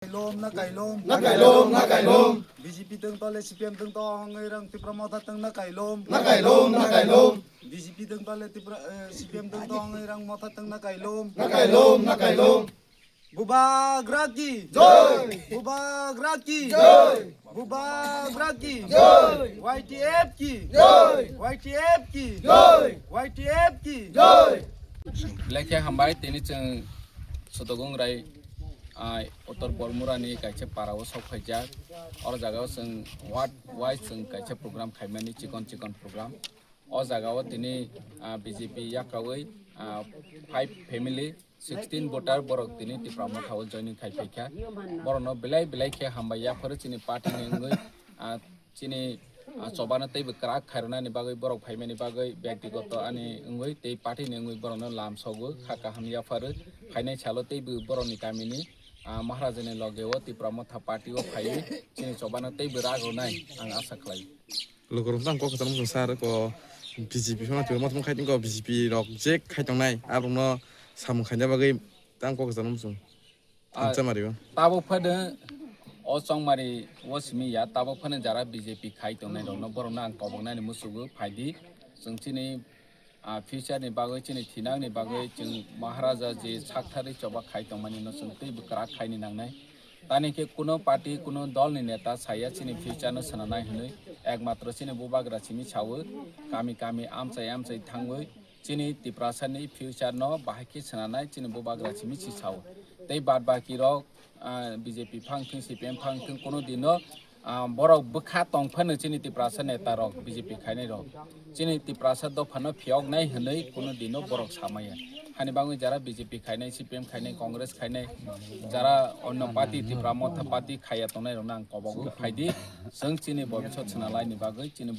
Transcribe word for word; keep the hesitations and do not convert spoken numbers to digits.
Kailom, na kailom. Na kailom, na kailom. B J P teng tole C P M teng to hongoi rang Tipra Motha teng na kailom. Na kailom, na kailom. B J P teng tole Tipra, eh, C P M teng to hongoi rang Motha teng na kailom. Na kailom, na kailom. Bubagra ki. Jai. Bubagra ki. Jai. Bubagra ki. Jai. Y T F ki. Jai. Y T F ki. Jai. Y T F ki. Jai. Lekhe hambai tini chwng Sotogong Rai, ah, Uttor Bormurani kaisa para o sok phaijak. Oro jaga o chwng ward wise chwng kaisa program khaimani, chikon chikon program. O jaga o tini, ah, B J P yakrawi, ah, five family, sixteen voter borok tini Tipra Motha o joining khai phaikha. Borokno belai belai khe hambai yapharo chini party ni wngwi, ah, chini, ah, chobano teibo kwrak khairwnani bagwi borok phaimani bagwi byaktigoto ani wngwi tei party ni wngwi borokno lam sogo kha kaham yapharo phainai salo teibo borokni kamini, ah, Maharajani loge o Tipra Motha party o phaiwi chini chobano teibo rak rwnai ang asa khlai. Lukurok tang kok kwcham sar ko B J P phano twi motmung khai ko B J P rok je khai tongnai abrokno samung khaina bagwi tang kok kwcham sung. Ah, Chongmari o. Tabuk phano o Chongmari o simi ya, tabuk phano jara B J P khai tongnai rokno borokno ang koboknani musugo phaidi. Chwng chini, ah, future ni bagwi, chini thinang ni bagwi chwng Maharaja je sakthari choba khai tongmani no chwng teibo kwrak khaini nangnai. Tani khe kuno party, kuno dol ni neta saya chini future no swnanai hwnwi ekmatro chini bubagra simi sawo, kami kami amchai amchai thangwi chini Tiprasa ni future no bahai khe swnanai chini bubagra simi si sawo. Tei bad baki rok, ah, B J P phang thung, C P M phang thung, kuno dino, ah, borok bwkha tong phano chini Tiprasa neta rok, B J P khainai rok chini Tiprasa dopha no phiyok nai hwnwi kuno dino borok samaya. Hani bangwi jara B J P khainai, C P M khainai, Congress khainai, jara onno party, Tipra Motha party khaiya tongnai rokno ang kobogo phaidi. Chwng chini bobisot swnalai ni bagwi chini